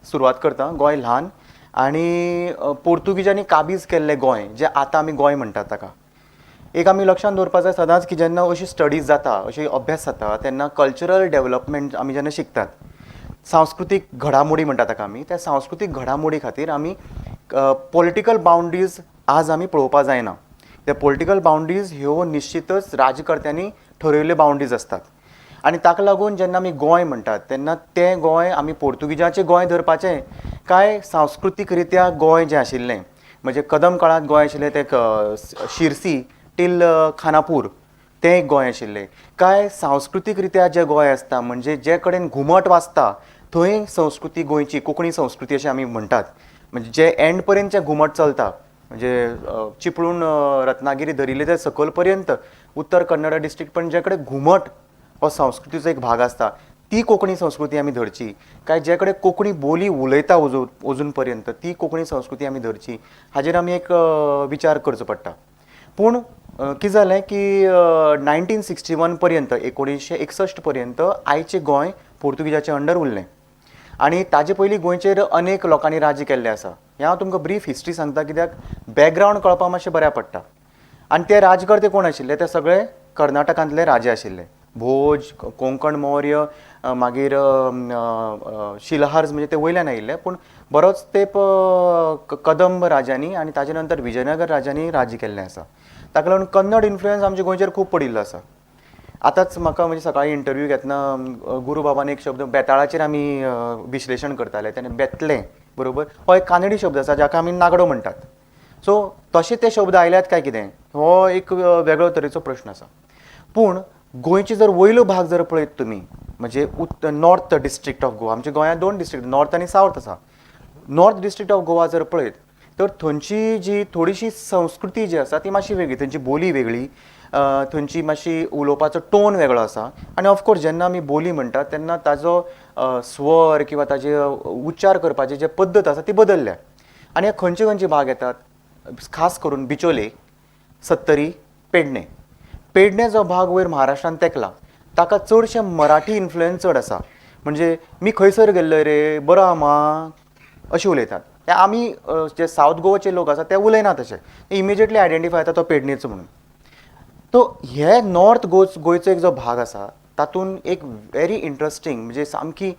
सुरवात करता. गोंय ल्हान आनी पोर्तुगीजांनी काबीज केल्लें गोंय, जें आतां आमी गोंय म्हणटात ताका. एक आमी लक्षांत दवरपा जाय सदांच की जेन्ना अशी स्टडीज जाता, अशी अभ्यास जाता, तेन्ना कल्चरल डेवलपमेंट आमी जेन्ना शिकतात, सांस्कृतीक घडामोडी म्हणटा ताका आमी, त्या सांस्कृतीक घडामोडी खातीर आमी पॉलिटिकल बाउंड्रीज आज आमी पळोवपा जायना. त्या पॉलिटिकल बाउंड्रीज ह्यो निश्चितच राजकर्त्यांनी ठरयल्ल्यो बाउंड्रीज आसतात आनी ताका लागून जेन्ना आमी गोंय म्हणटात तेन्ना तें गोंय आमी पोर्तुगीजाचें गोंय धरपाचें काय सांस्कृतीक रित्या गोंय जें आशिल्लें, म्हणजे कदम काळांत गोंय आशिल्लें तें शिरसी टील खानापूर तें एक गोंय आशिल्लें, काय सांस्कृतीक रित्या जें गोंय आसता, म्हणजे जे कडेन घुमट वाजता थंय संस्कृती गोंयची, कोंकणी संस्कृती अशें आमी म्हणटात. म्हणजे जे एंड पर्यंत जें घुमट चलता, म्हणजे चिपळूण, रत्नागिरी धरिल्ले ते सकयल पर्यंत, उत्तर कन्नडा डिस्ट्रिक्ट, पण जे कडेन घुमट हो संस्कृतीचो एक भाग आसता ती कोंकणी संस्कृती आमी धरची, काय जे कडेन कोंकणी बोली उलयता अजून पर्यंत ती कोंकणी संस्कृती आमी धरची, हाजेर आमी एक विचार करचो पडटा. पूण कितें जालें की 1961 पर्यंत, 1961 पर्यंत आयचें गोंय पोर्तुगीजाचे अंडर उरलें आनी ताजे पयलीं गोंयचेर अनेक लोकांनी राज्य केल्लें आसा. हें हांव तुमकां ब्रीफ हिस्ट्री सांगता कित्याक बॅकग्रावंड कळपाक मातशें बऱ्याक पडटा. आनी ते राजकर्ते कोण आशिल्ले? ते सगळे कर्नाटकांतले राजे आशिल्ले. भोज, कोंकण मौर्य, मागीर शिलहार्ज, म्हणजे ते वयल्यान आयिल्ले, पूण बरोच तेंप कदंब राजांनी आनी ताजे नंतर विजयनगर राजांनी राज्य केल्लें आसा. ताका लागून कन्नड इन्फ्लुयन्स आमच्या गोंयचेर खूब पडिल्लो आसा. आतांच म्हाका म्हणजे सकाळी इंटरव्यू घेतना गुरू बाबान एक शब्द, बेताळाचेर आमी विश्लेशण करताले, तेणे बेतलें बरोबर, हो एक कानडी शब्द आसा जाका आमी नागडो म्हणटात. सो तशे ते शब्द आयल्यात काय कितें हो एक वेगळो तरेचो प्रश्न आसा. पूण गोंयचे जर वयलो भाग जर पळयत तुमी, म्हणजे नॉर्थ डिस्ट्रिक्ट ऑफ गोवा, आमच्या गोंयांत दोन डिस्ट्रिक्ट, नॉर्थ आनी सावथ आसा. नॉर्थ डिस्ट्रिक्ट ऑफ गोवा जर पळयत तर थंयची जी थोडीशी संस्कृती जी आसा ती मातशी वेगळी, थंयची बोली वेगळी, थंयची मातशी उलोवपाचो टोन वेगळो आसा. आनी ऑफकोर्स जेन्ना आमी बोली म्हणटात तेन्ना ताजो स्वर किंवा ताजे उच्चार करपाची जे पद्दत आसा ती बदलल्या. आनी हे खंयचे खंयचे भाग येतात? खास करून बिचोले, सत्तरी, पेडणे. पेडणे जो भाग वयर महाराष्ट्रान तेंकला ताका चडशे मराठी इन्फ्लुयन्स चड आसा. म्हणजे मी खंयसर गेल्लो रे, बरो आहा मा, अशें उलयतात. ते आमी जे सावथ गोवाचे लोक आसा ते उलयनात तशे, इमिजिएटली आयडेंटिफाय जाता तो पेडणेचो म्हणून. तो हे नॉर्थ गोंयचो एक जो भाग आसा तातूंत एक व्हेरी इंट्रस्टींग, म्हणजे सामकी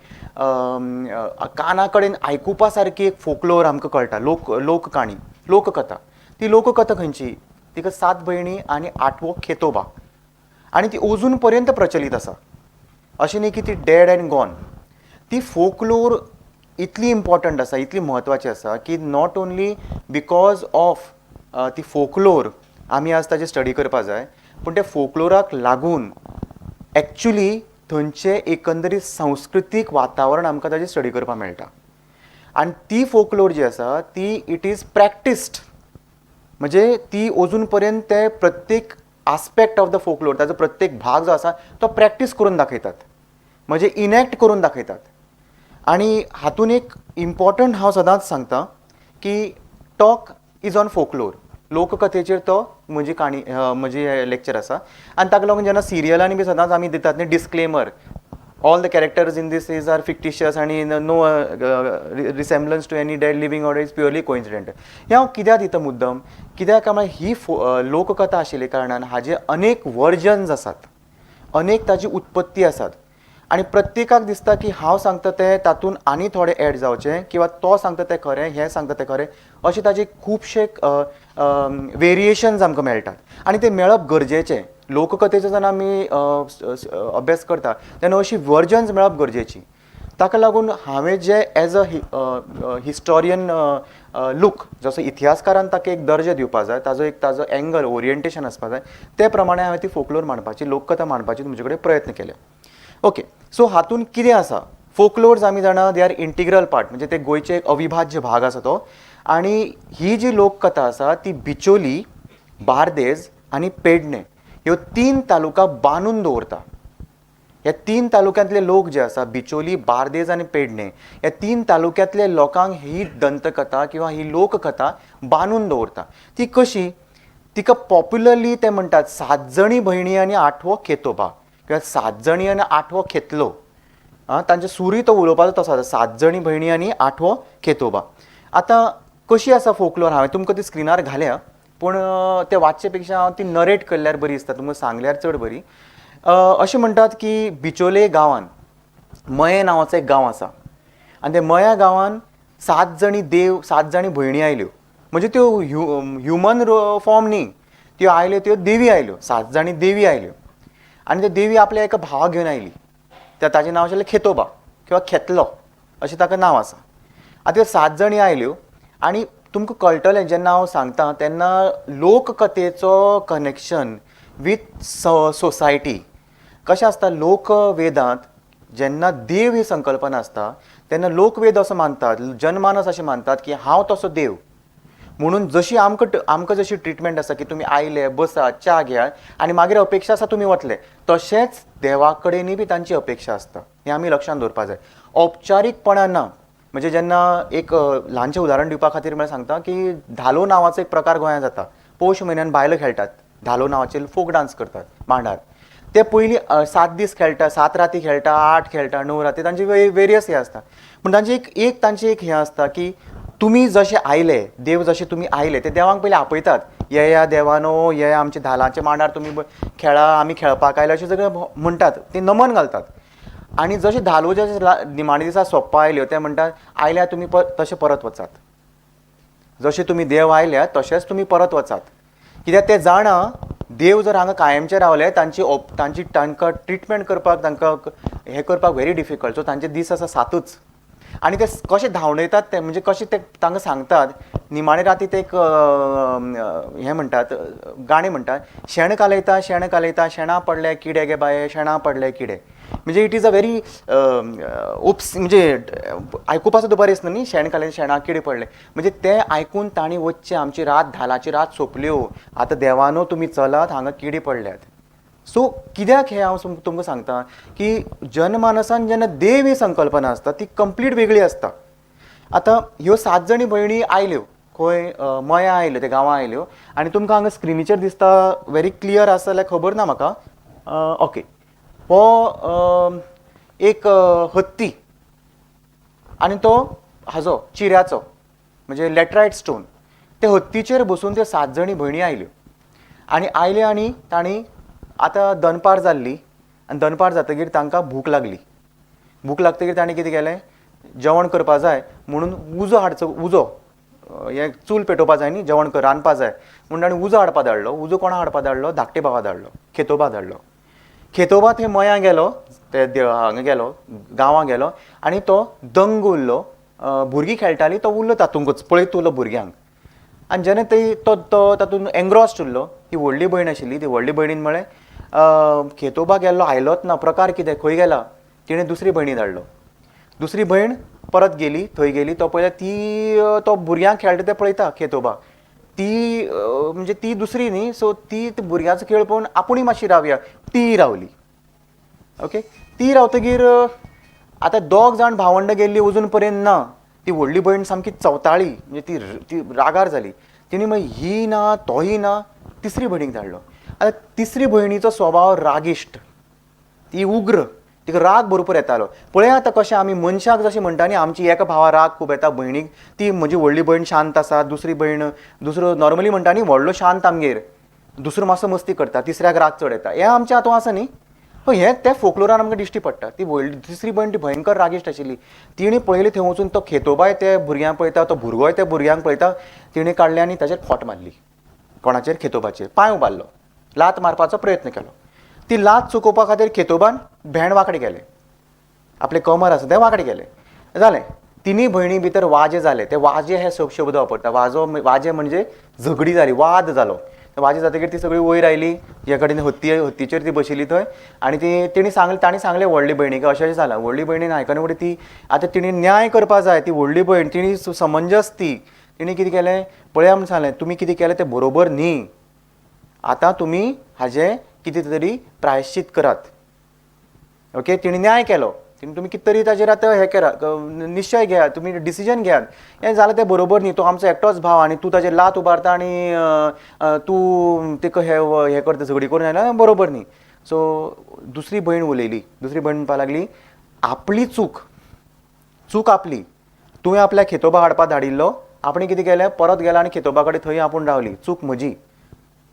काना कडेन आयकुपा सारकी एक फोकलोर आमकां कळटा, लोककाणी, लोककथा. ती लोककथा खंयची? तिका सात भयणी आनी आठवो खेतोबा, आनी ती अजून पर्यंत प्रचलीत आसा. अशें न्ही की ती डेड अँड गॉन. ती फोकलोर इतली इम्पॉर्टंट आसा, इतली म्हत्वाची आसा की not only because of ती फोकलोर आमी आज ताची स्टडी करपा जाय, पूण त्या फोकलोराक लागून एक्चुली थंयचें एकंदरीत संस्कृतीक वातावरण आमकां ताची स्टडी करपाक मेळटा. आनी ती फोकलोर जी आसा ती it is practised, म्हणजे ती अजून पर्यंत ते प्रत्येक आस्पेक्ट ऑफ the folklore, ताजो प्रत्येक भाग जो आसा तो प्रॅक्टीस करून दाखयतात, म्हणजे इनॅक्ट करून दाखयतात. आनी हातून एक इम्पॉर्टंट हांव सदांच सांगता की टॉक is on folklore, लोककथेचेर तो म्हजी काणी, म्हजी लेक्चर आसा. आनी ताका लागून जेन्ना सिरियलांनी बी सदांच आमी दितात न्ही disclaimer, all the characters in this is are fictitious आनी no resemblance to any dead, living or is purely coincidental. हें हांव कित्याक दिता मुद्दम? कित्याक काय म्हळ्यार ही लोककथा आशिल्ल्या कारणान हाजे अनेक वर्जन्स आसात, अनेक ताजी उत्पत्ती आसात आनी प्रत्येकाक दिसता की हांव सांगता तें तातूंत आनी थोडें एड जावचें किंवा तो सांगता तें खरें, हें सांगता तें खरें, अशें ताजे खुबशे वेरिएशन्स आमकां मेळटात आनी ते मेळप गरजेचें. लोककथेचो जेन्ना आमी अभ्यास करता तेन्ना अशी वर्जन्स मेळप गरजेची. ताका लागून हांवें जे एज अ हिस्टोरियन लूक, जसो इतिहासकारान ताका एक दर्जो दिवपा जाय, ताजो एक ताजो एंगल ओरिएंटेशन आसपा जाय, ते प्रमाणे हांवें ती फोकलोर मांडपाची, लोककथा मांडपाची तुमचे कडेन प्रयत्न केले. ओके, सो हातूंत कितें आसा? फोकलोर्स आमी जाणा they are integral part, म्हणजे ते गोंयचे एक अविभाज्य भाग आसा तो. आनी ही जी लोककथा आसा ती बिचोली, बार्देज आनी पेडणे ह्यो तीन तालुका बांदून दवरता. ह्या तीन तालुक्यांतले लोक जे आसा, बिचोली, बार्देज आनी पेडणे, ह्या तीन तालुक्यांतले लोकांक ही दंतकथा किंवा ही लोककथा बांदून दवरता. ती कशी? तिका पॉप्युलरली ते म्हणटात सात जणी भयणी आनी आठवो खेतोबा किंवा सात जणी आनी आठवो खेतलो. आं, तांचे सुरूय तो उलोवपाचो तसो आसा, 7 जाणी भयणी आनी आठवो खेतोबा. आतां कशी आसा फोकलोर हांवें तुमकां ती स्क्रिनार घाल्या, पूण ते वाचचे पेक्षा हांव ती नरेट केल्यार बरी दिसता, तुमकां सांगल्यार चड बरी. अशें म्हणटात की बिचोले गांवान मये नांवाचो एक गांव आसा आनी ते मया गांवान 7 जाणी देव, 7 जाणी भयणी आयल्यो. म्हणजे त्यो ह्युमन फॉर्म न्ही, त्यो आयल्यो त्यो देवी आयल्यो, 7 जाणी देवी आयल्यो आनी त्यो देवी आपल्या एका भावाक घेवन आयली. ताचें नांव आशिल्लें खेतोबा किंवा खेतलो अशें ताका नांव आसा. आतां त्यो 7 जाणी आयल्यो आनी तुमकां कळटलें जेन्ना हांव सांगता तेन्ना लोककथेचो कनेक्शन वीथ सोसायटी कशें आसता. लोकवेदांत जेन्ना देव ही संकल्पना आसता तेन्ना लोकवेद असो मानतात, जनमानस अशें मानतात की हांव तसो देव म्हणून. जशी आमकां जशी ट्रिटमेंट आसा की तुमी आयले, बसा, च्या घेयात आनी मागीर अपेक्षा आसा तुमी वतले, तशेंच देवा कडेनूय बी तांची अपेक्षा आसता. हें आमी लक्षांत दवरपाक जाय. औपचारीकपणान ना, म्हणजे जेन्ना एक ल्हानशें उदाहरण दिवपा खातीर म्हळ्यार सांगता की धालो नांवाचो एक प्रकार गोंयांत जाता. पौष म्हयन्यान बायलो खेळटात, धालो नांवाचे फोक डांस करतात मांडार. ते पयलीं 7 दीस खेळटा, 7 राती खेळटा, 8 खेळटा, 9 राती, तांचे वेरियस हे आसता. पूण तांची एक तांची एक हें आसता की तुमी जशे आयले, देव जशे तुमी आयले ते देवांक पयलीं आपयतात, येया देवानो, येया आमच्या धालांच्या मांडार तुमी खेळा, आमी खेळपाक आयले, अशें सगळें म्हणटात, ते नमन घालतात. आनी जशे धालो जशे निमाणे दिसा सोंपपा आयल्यो ते म्हणटात आयल्या तुमी तशे परत वचात, जशे तुमी देव आयल्या तशेंच तुमी परत वचात. कित्याक ते जाणा देव जर हांगा कायमचे रावले तांची तांची तांकां ट्रिटमेंट करपाक, तांकां हें करपाक व्हेरी डिफिकल्ट. सो तांचे दीस आसा 7च. आनी ते कशे धांवडयतात ते, म्हणजे कशे ते तांकां सांगतात, निमाणे राती ते एक हें म्हणटात, गाणें म्हणटात, शेण कालयता, शेण कालयता, शेणा पडले किडे गे बाये, शेणा पडले किडे. म्हणजे it is a very oops, म्हणजे आयकुपा सुद्दां बरें दिसना न्ही, शेण कालयता, शेणा किडे पडले. म्हणजे ते आयकून तांणी वचचें, आमची रात धालाची रात सोंपल्यो, आतां देवानो तुमी चलात, हांगा किडे पडल्यात. सो कित्याक हें हांव तुमकां सांगता की जनमानसान जेन्ना देव ही संकल्पना आसता ती कंप्लीट वेगळी आसता. आतां ह्यो 7 जाणी भयणी आयल्यो खंय, मया आयल्यो, ते गांवां आयल्यो आनी तुमकां हांगा स्क्रिनीचेर दिसता व्हेरी क्लियर आसा जाल्यार खबर ना म्हाका. ओके, हो एक हत्ती आनी तो हाजो चिऱ्याचो म्हणजे लॅटरायट स्टोन. ते हत्तीचेर बसून त्यो 7 जाणी भयणी आयल्यो आनी आयल्यो आनी तांणी आतां दनपार जाल्ली आनी दनपार जातकीर तांकां भूक लागली. भूक लागतकीर तांणी कितें केलें, जेवण करपा जाय म्हणून उजो हाडचो, उजो हें चूल पेटोवपा जाय न्ही, जेवण रांदपा जाय म्हणून तांणी उजो हाडपा धाडलो. उजो कोणा हाडपा धाडलो, धाकटे भावा धाडलो, खेतोबा धाडलो. खेतोबा थंय मयां गेलो, ते हांगा गेलो, गांवां गेलो आनी तो दंग उरलो. भुरगीं खेळटालीं, तो उरलो तातूंकच पळयत उरलो भुरग्यांक. आनी जेन्ना ते तो तातूंत एंग्रॉस्ड उरलो, ती व्हडली भयण आशिल्ली, ती व्हडली भयणीन म्हळें खेतोबा गेल्लो आयलोच ना, प्रकार कितें, खंय गेला. तिणें दुसरी भयणी धाडलो. दुसरी भयण परत गेली, थंय गेली, तो पळयता ती तो भुरग्यांक खेळटा तें पळयता खेतोबा, ती म्हणजे ती दुसरी न्ही, सो ती भुरग्यांचो खेळ पळोवन आपुणूय मातशी रावया, ती रावली. ओके, ती रावतकीर आतां दोग जाण भावंड गेल्ली अजून पर्यंत ना. ती व्हडली भयण सामकी चवताळी, म्हणजे ती ती रागार जाली. तिणें मागीर ही ना तोय ना, तिसरी भयणीक धाडलो. आतां तिसरी भयणीचो स्वभाव रागिश्ट, ती उग्र, तिका राग भरपूर येतालो. पळया आतां कशें आमी मनशाक जशें म्हणटा न्ही, आमची एका भावा राग खूब येता भयणीक, ती म्हजी व्हडली भयण शांत आसा, दुसरी भयण दुसरो नॉर्मली म्हणटा न्ही व्हडलो शांत आमगेर, दुसरो मातसो मस्ती करता, तिसऱ्याक राग चड येता, हें आमच्या हातूंत आसा न्ही. हय, हें तें फोकलोरान आमकां दिश्टी पडटा. ती व्हडली तिसरी भयण ती भयंकर रागिश्ट आशिल्ली. तिणें पळयलें थंय वचून तो खेतोबाय ते भुरग्यांक पळयता, तो भुरगोय त्या भुरग्यांक पळयता. तिणें काडलें आनी ताचेर खोट मारली. कोणाचेर? खेतोबाचेर. पांय उबारलो, लात मारपाचो प्रयत्न केलो. ती लात चुकोवपा खातीर खेतोबान भेंड वांकडें गेलें, आपलें कमर आसा तें वांकडें गेलें. जालें, तिनूय भयणी भितर वाजे जाले. ते वाजे हे शब्द वापरता. वाजे म्हणजे झगडी जाली, वाद जालो. वाजे जातकीर ती सगळी वयर आयली, हे कडेन हत्तीचेर ती बशिल्ली थंय. आनी ती तिणी सांगलें, तांणी सांगलें व्हडली भयणीक अशें अशें जालां. व्हडली भयणीन आयकना फुडें ती आतां तिणी न्याय करपा जाय. ती व्हडली भयण तिणी समंजस, ती तिणी कितें केलें पळया म्हूण सांगलें, तुमी कितें केलें तें बरोबर न्ही, आतां तुमी हाजें कितें तरी प्रायश्चीत करात. ओके, तिणें न्याय केलो. तिणें तुमी कितें तरी ताजेर आतां हें करात, निश्चय घेयात, तुमी डिसिजन घेयात, हें जालें तें बरोबर न्ही, तो आमचो एकटोच भाव आनी तूं ताजेर लात उबारता आनी तूं तिका हें करता, झगडी करून आयला, बरोबर न्ही. सो दुसरी भयण उलयली. दुसरी भयण म्हणपाक लागली, आपली चूक, चूक आपली, तुवें आपल्या खेतोबा हाडपा धाडिल्लो, आपणें कितें केलें, परत गेला आनी खेतोबा कडेन थंय आपूण रावली. चूक म्हजी.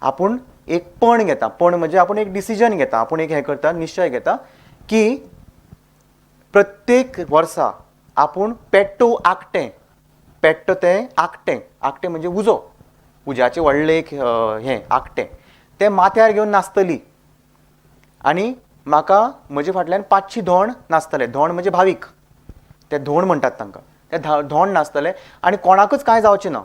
आपूण एक पण घेता, पण म्हणजे आपूण एक डिसिजन घेता, आपूण एक हें करता, निश्चय घेता की प्रत्येक वर्सा आपूण पेट्टो आकटें, पेट्टो तें आकटें, आकटें म्हणजे उजो, उज्याचें व्हडलें एक हें आकटें, तें माथ्यार घेवन नाचतली आनी म्हाका म्हजे फाटल्यान 500 धोंड नाचतले. धोंड म्हणजे भावीक, ते धोंड म्हणटात तांकां, ते धोंड नाचतले आनी कोणाकूच कांय जावचें ना.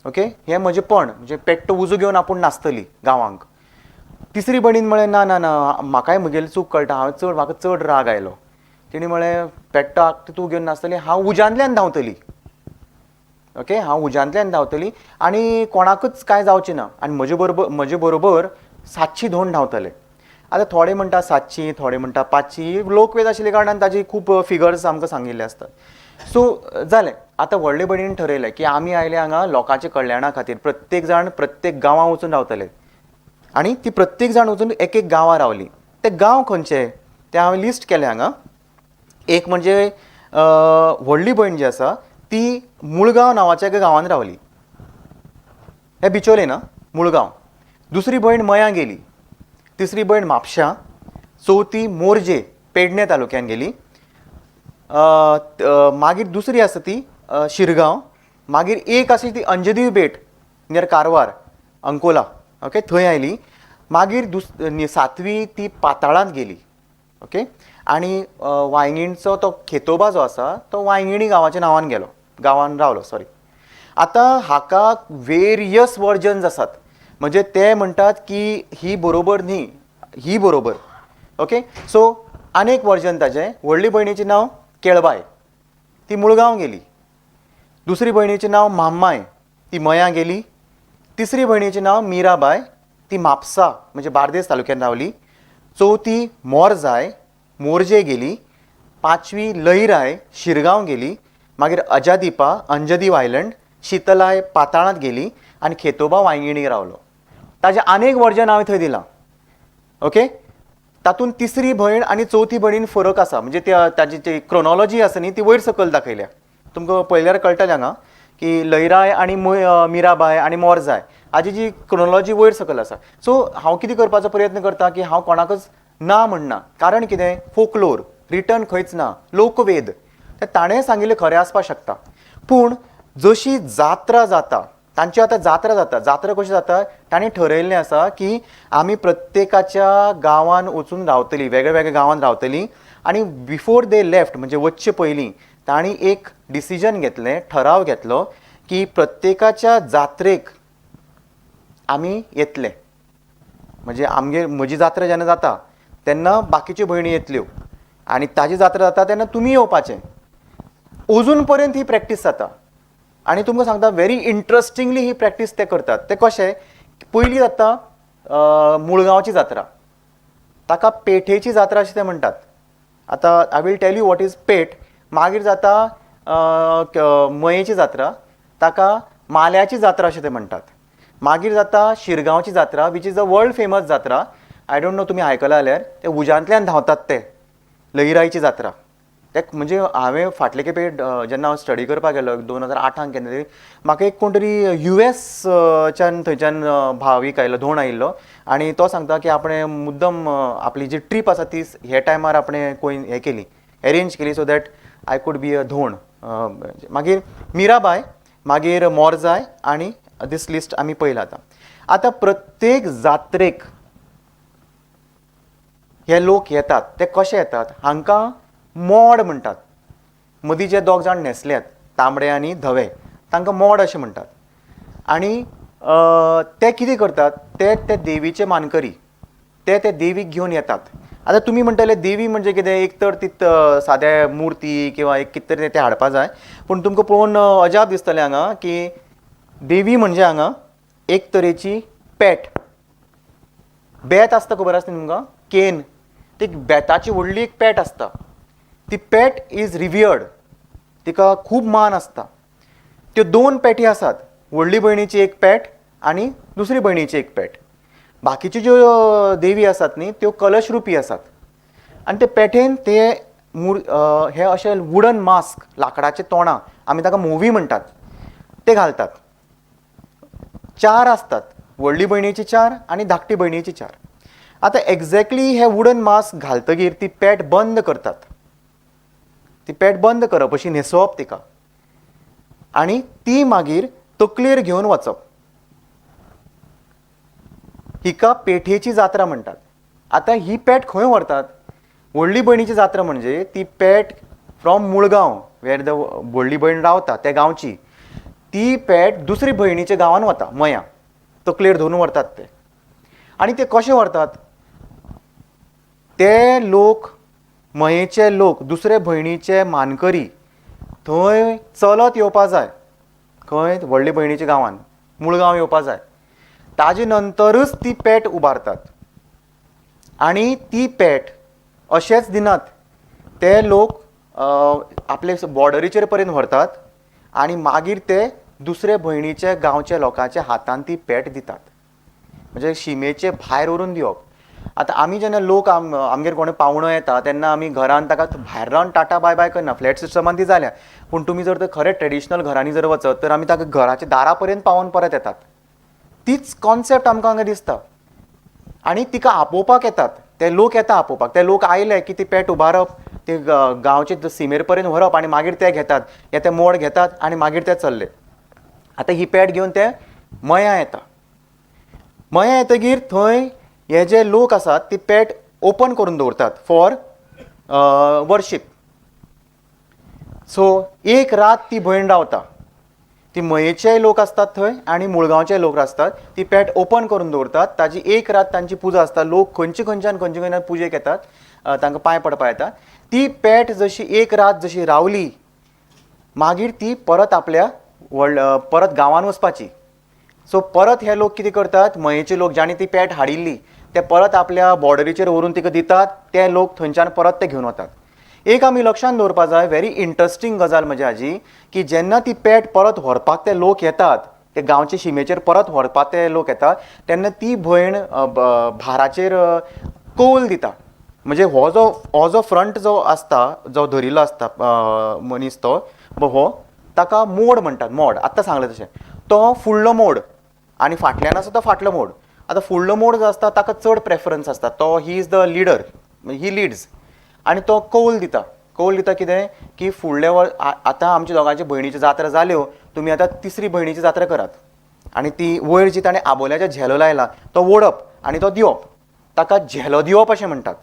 ओके, हें म्हजें पण, म्हणजे पेट्टो उजो घेवन आपूण नाचतली गांवांक. तिसरी भयणीन म्हळें ना ना ना, म्हाकाय म्हगेली चूक कळटा, हांव चड, म्हाका चड राग आयलो. तिणें म्हळें पेट्टो आकटें तूं घेवन नाचतली, हांव उज्यांतल्यान धांवतली. ओके, हांव उज्यांतल्यान धांवतली आनी कोणाकूच कांय जावचें ना आनी म्हजे बरोबर 700 धोंड धांवतले. आतां थोडे म्हणटा 700, थोडे म्हणटा 500, लोकवेद आशिल्ल्या कारणान ताजी खूब फिगर्स आमकां सांगिल्ले आसतात. सो जालें, आतां व्हडले भयणीन ठरयलें की आमी आयले हांगा लोकांच्या कल्याणा खातीर, प्रत्येक जाण प्रत्येक गांवां वचून रावतले आनी ती प्रत्येक जाण वचून एक एक गांवां रावली. ते गांव खंयचे ते हांवें लिस्ट केले हांगा. एक म्हणजे व्हडली भयण जी आसा ती मुळगांव नांवाच्या एका गांवांत रावली, हे बिचोले ना मुळगांव. दुसरी भयण मयां गेली, तिसरी भयण म्हापशां, चवथी मोरजे पेडणे तालुक्यान गेली, मागीर दुसरी आसा ती शिरगांव, मागीर एक आसा ती अंजदीव बेट नियर कारवार अंकोला, ओके थंय आयली. मागीर सातवी ती पाताळांत गेली. ओके, आनी वांयगिणचो तो खेतोबा जो आसा तो वांयगिणी गांवाच्या नांवान गेलो, गांवान रावलो सॉरी. आतां हाका वेरियस वर्जन्स आसात, म्हणजे ते म्हणटात की ही बरोबर न्ही, ही बरोबर. ओके, सो आनी एक वर्जन ताजें, व्हडली भयणीचें नांव केळबाय, ती मुळगांव गेली. दुसरी भयणीचें नांव म्हाम्माय, ती मयां गेली. तिसरी भयणीचें नांव मिराबाय, ती म्हापसा म्हणजे बार्देस तालुक्यान रावली. चवथी मोरजाय, मोरजे गेली. पांचवी लईराय, शिरगांव गेली. मागीर अजादीपा, अंजदीव आयलंड, शितलाय पाताळांत गेली आनी खेतोबा वांयगिणी रावलो. ताजें आनीक वर्जन हांवें थंय दिलां. ओके, तातूंत तिसरी भयण आनी चवथी भयणीन फरक आसा, म्हणजे त्या ताजी जी क्रोनॉलॉजी आसा न्ही ती वयर सकयल दाखयल्या, तुमकां पळयल्यार कळटलें हांगा की लईराय आनी मिराबाय आनी मोरजाय हाजी जी क्रोनॉलॉजी वयर सकयल आसा. सो हांव कितें करपाचो प्रयत्न करता की हांव कोणाकच ना म्हणना, कारण कितें, फोकलोर रिटर्न खंयच ना, लोकवेद ते ताणें सांगिल्लें खरें आसपाक शकता. पूण जशी जात्रा जाता तांची, आतां जात्रा जाता, जात्रा कशी जाता तांणी ठरयल्लें आसा की आमी प्रत्येकाच्या गांवान वचून रावतली, वेगळ्या वेगळ्या गांवान रावतली आनी बिफोर they left म्हणजे वचचे पयलीं तांणी एक डिसिजन घेतलें, ठराव घेतलो की प्रत्येकाच्या जात्रेक आमी येतले. म्हणजे आमगेर म्हजी जात्रा जेन्ना जाता तेन्ना बाकीच्यो भयणी येतल्यो आनी ताजी जात्रा जाता तेन्ना तुमी येवपाचें. अजून पर्यंत ही प्रॅक्टीस जाता आनी तुमकां सांगता व्हेरी इंट्रस्टिंगली ही प्रॅक्टीस ते करतात. ते कशें, पयली जाता मुळगांवची जात्रा, ताका पेठेची जात्रा अशें ते म्हणटात. आतां I will tell you what is Peth. मागीर जाता मयेची जात्रा, ताका माल्याची जात्रा अशें ते म्हणटात. मागीर जाता शिरगांवची जात्रा, which is a world famous जात्रा. I don't know तुमी आयकलां जाल्यार, ते उज्यांतल्यान धांवतात ते लईराईची जात्रा. ते म्हणजे हांवें फाटले खेपे जेन्ना हांव स्टडी करपाक गेलो 2008 केन्ना तरी, म्हाका एक कोण तरी यू एसच्यान थंयच्यान भावीक आयिल्लो, धोंड आयिल्लो आनी तो सांगता की आपणें मुद्दम आपली जी ट्रीप आसा ती हे टायमार आपणें कोय हें केली, एरेंज केली, so that I could be a धोंड. मागीर मिराबाय, मागीर मोरजाय आनी दीस लिस्ट आमी पळयला. आतां आतां प्रत्येक जात्रेक हे लोक येतात, ते कशे येतात, हांकां मोड म्हणटात. मदीं जे दोग जाण न्हेसल्यात तांबडे आनी धवे, तांकां मोड अशें म्हणटात. आनी ते कितें करतात, ते ते देवीचे मानकरी, ते ते देवीक घेवन येतात. आतां तुमी म्हणटले देवी म्हणजे कितें, एक तर ती साद्या मुर्ती किंवा एक कितें तरी तें हाडपा जाय, पूण तुमकां पळोवन अजाप दिसतलें हांगा की देवी म्हणजे हांगा एक तरेची पेट, बेत आसता, खबर आसता न्ही तुमकां, केन, ती बेताची व्हडली एक पेट आसता. ती पेट is revered, तिका खूब मान आसता. त्यो दोन पेटी आसात, व्हडली भयणीची एक पेट आनी दुसरी भयणीची एक पेट. बाकीच्यो ज्यो देवी आसात न्ही त्यो कलशरुपी आसात. आनी ते पेठेन ते मूर हे अशे वुडन मास्क, लांकडाचे तोंडां, आमी ताका म्होवी म्हणटात, ते घालतात. चार आसतात, व्हडली भयणीची चार आनी धाकटी भयणीची चार. आतां एग्जॅक्टली हे वुडन मास्क घालतगीर ती पेट बंद करतात. ती पेट बंद करप, अशी न्हेसोवप तिका आनी ती मागीर तकलेर घेवन वचप. हिका पेठेची जात्रा म्हणटात. आतां ही पेट खंय व्हरतात? व्हडली भयणीची जात्रा म्हणजे ती पेट फ्रॉम मुळगांव, वेर the व्हडली भयण रावता त्या गांवची, ती पेट दुसरी भयणीच्या गांवान वता, मयां तकलेर धरून व्हरतात ते. आनी ते कशे व्हरतात? ते लोक, मयेचे लोक, दुसरे भयणीचे मानकरी थंय चलत येवपा जाय. खंय? व्हडले भयणीच्या गांवान, मुळगांव येवपा जाय. ताजे नंतरच ती पेट उबारतात. आनी ती पेट अशेंच दिनात, ते लोक आपले बॉर्डरीचेर पर्यंत व्हरतात आनी मागीर ते दुसरे भयणीच्या गांवच्या लोकांच्या हातान ती पेट दितात. म्हणजे शिमेचे भायर व्हरून दिवप. आतां आमी जेन्ना लोक आमगेर कोण पावणो येता तेन्ना आमी घरान ताका भायर रावन टाटा बाय बाय करना, फ्लॅट सिस्टमान ती जाल्या. पूण तुमी जर तर खरें ट्रेडिशनल घरांनी जर वचत तर आमी ताका घराच्या दारा पर्यंत पावोवन परत येतात. तीच कॉन्सेप्ट आमकां हांगा दिसता. आनी तिका आपोवपाक येतात ते लोक, येता आपोवपाक. ते लोक आयले की ती पेट उबारप, ते गांवचे सिमेर पर्यंत व्हरप आनी मागीर ते घेतात, या ते मोड घेतात आनी मागीर ते चल्ले. आतां ही पेट घेवन ते मयां येता. मयां येतगीर थंय हे जे लोक आसात ती पेट ओपन करून दवरतात फॉर वर्शीप. सो एक रात ती भयण रावता. ती मयेचेय लोक आसतात थंय आनी मुळगांवचे लोक आसतात. ती पेट ओपन करून दवरतात, ताजी एक रात तांची पुजा आसता. लोक खंयचे खंयच्यान खंयचे खंयच्यान पुजेक येतात, तांकां पांय पडपा येतात. ती पेट जशी एक रात जशी रावली, मागीर ती परत आपल्या व्हड परत गांवान वचपाची. सो परत हे लोक कितें करतात, मयेचे लोक जांणी ती पेट हाडिल्ली ते परत आपल्या बॉर्डरीचेर व्हरून तिका दितात. ते लोक थंयच्यान परत ते घेवन वतात. एक आमी लक्षांत दवरपा जाय, व्हेरी इंट्रस्टींग गजाल म्हणजे हाजी की जेन्ना ती पेट परत व्हरपाक ते लोक येतात, ते गांवचे शिमेचेर परत व्हरपाक ते लोक येतात, तेन्ना ती भयण भाराचेर कौल दिता. म्हणजे हो जो फ्रंट जो आसता, जो धरिल्लो आसता मनीस, तो हो ताका मोड म्हणटात. मोड आत्तां सांगलें तशें, तो फुडलो मोड आनी फाटल्यान आसा तो फाटलो मोड. आतां फुडलो मोड जो आसता ताका चड प्रेफरन्स आसता, तो he is the leader, he leads. आनी तो कौल दिता. कौल दिता कितें की फुडल्या वर आतां आमच्या दोगांची भयणीची जात्रा जाल्यो, तुमी आतां तिसरी भयणीची जात्रा करात. आनी ती वयर जी ताणें आबोल्याचो झेलो लायला तो ओडप आनी तो दिवप, ताका झेलो दिवप अशें म्हणटात.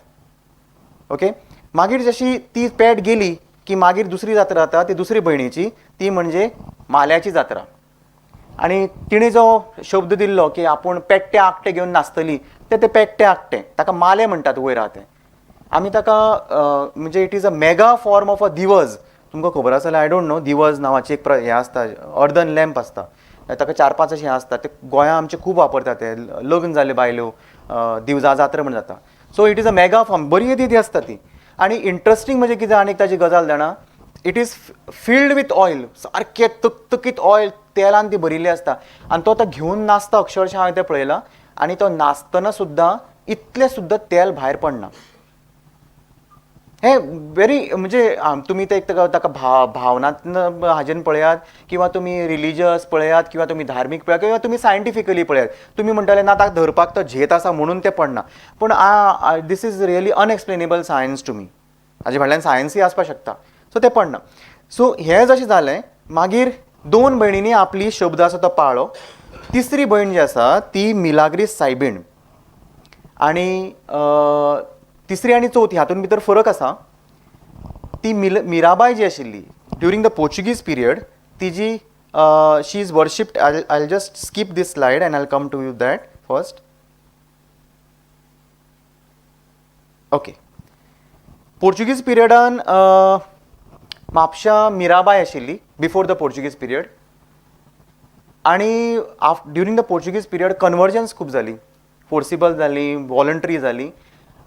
ओके, मागीर जशी ती पेट गेली की मागीर दुसरी जात्रा जाता, ती दुसरी भयणीची, ती म्हणजे माल्याची जात्रा. आनी तिणें जो शब्द दिल्लो की आपूण पेट्टे आकटे घेवन नाचतली, ते ते पेट्टे आकटे ताका माले म्हणटात वयर आहा ते. आमी ताका म्हणजे it is a mega form of a दिवज. तुमकां खबर आसा जाल्यार I don't know, दिवज नांवाची एक हें आसता, अर्दन लॅम्प आसता, ताका चार पांच अशें हें आसता. ते गोंया आमचे खूब वापरतात, ते लग्न जाल्ले बायलो, दिवजा जात्रा म्हण जाता. So it is a mega form, बरी ती आसता ती. आनी इंट्रस्टींग म्हणजे कितें आनी एक ताजी गजाल जाणा, it is filled with oil, सारकें तकतकीत ऑयल, तेलान ती भरिल्ली आसता. आनी तो आतां घेवन नाचता, अक्षरशा हांवें तें पळयलां. आनी तो नाचतना सुद्दां इतलें सुद्दां तेल भायर पडना. हें व्हेरी म्हणजे तुमी ते एक ताका भावनात्मक हाजेन पळयात किंवा तुमी रिलिजियस पळयात किंवा तुमी धार्मीक पळयात किंवा तुमी सायंटिफिकली पळयात, तुमी म्हणटले ना ताका धरपाक तो झेत आसा म्हणून तें पडना. पूण this is really unexplainable science to me. हाजे फाटल्यान सायन्सूय आसपाक शकता. सो तें पडना. सो हें जशें जालें, मागीर दोन भयणींनी आपली शब्द आसा तो पाळ्ळो. तिसरी भयण जी आसा ती मिलाग्रीस सायबीण. आनी तिसरी आनी चवथी हातूंत भितर फरक आसा. ती मिराबाय जी आशिल्ली ड्युरींग the Portuguese period, तिजी she is worshipped. I just skip this slide and I come to you that first. Okay, Portuguese पिरियडान म्हापशा मिराबाय आशिल्ली बिफोर the Portuguese period. आनी during the Portuguese period conversions खूब जाली, फोर्सिबल जाली, voluntary जाली.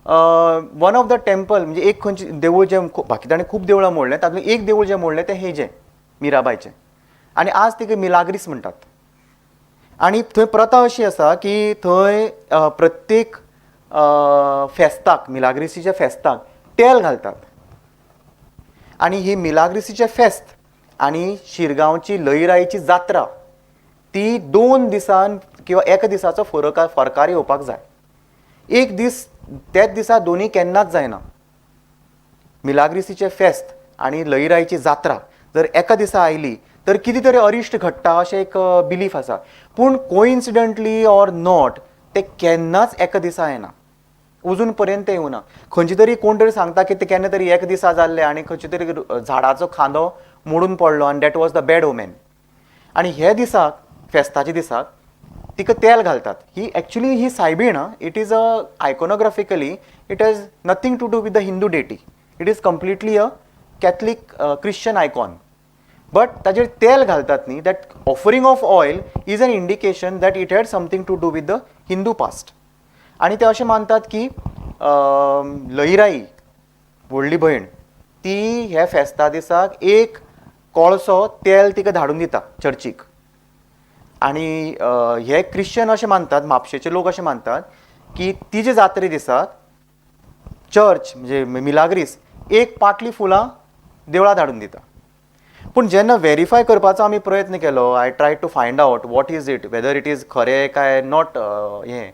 One of the temple म्हणजे एक खंयचें देवूळ जें बाकी ताणें खूब देवळां मोडलें, तातूंत एक देवूळ जें मोडलें तें हेजें मिराबायचें. आनी आज तिका मिलाग्रीस म्हणटात. आनी थंय प्रथा अशी आसा की थंय प्रत्येक फेस्ताक, मिलाग्रिसीच्या फेस्ताक तेल घालतात. आनी ही मिलाग्रिसीचें फेस्त आनी शिरगांवची लईराईची जात्रा ती 2 दिसान किंवा एका दिसाचो फरकार येवपाक जाय. एक दीस त्याच दिसा दोनी केन्नाच जायना. मिलाग्रिसीचें फेस्त आनी लईराईची जात्रा जर एका दिसा आयली तर कितें तरी अरिश्ट घडटा अशें एक बिलीफ आसा. पूण कोइन्सिडंटली ऑर not तें केन्नाच एका दिसा येना, अजून पर्यंत तें येवना. खंयचे तरी कोण तरी सांगता की तें केन्ना तरी एक दिसा जाल्लें आनी खंयचे तरी झाडाचो खांदो मोडून पडलो आनी that was the bad omen. आनी हे दिसाक फेस्ताच्या दिसाक तिका तेल घालतात. ही एक्चुली ही सायबीण, it is a iconographically it has nothing to do with the Hindu deity, it is completely a Catholic Christian icon. But ताजेर तेल घालतात न्ही, that offering of oil is an indication that it had something to do with the Hindu past. आनी ते अशें मानतात की लईराई व्हडली भयण ती ह्या फेस्ता दिसाक एक कोळसो तेल तिका धाडून दिता चर्चीक. आनी हे क्रिश्चन अशें मानतात, म्हापशेचे लोक अशें मानतात की तिजे जात्रे दिसाक चर्च म्हणजे मिलाग्रीस एक पाटली फुलां देवळां धाडून दिता. पूण जेन्ना वेरीफाय करपाचो आमी प्रयत्न केलो, I try to find out what is it, whether it is खरें काय not हें,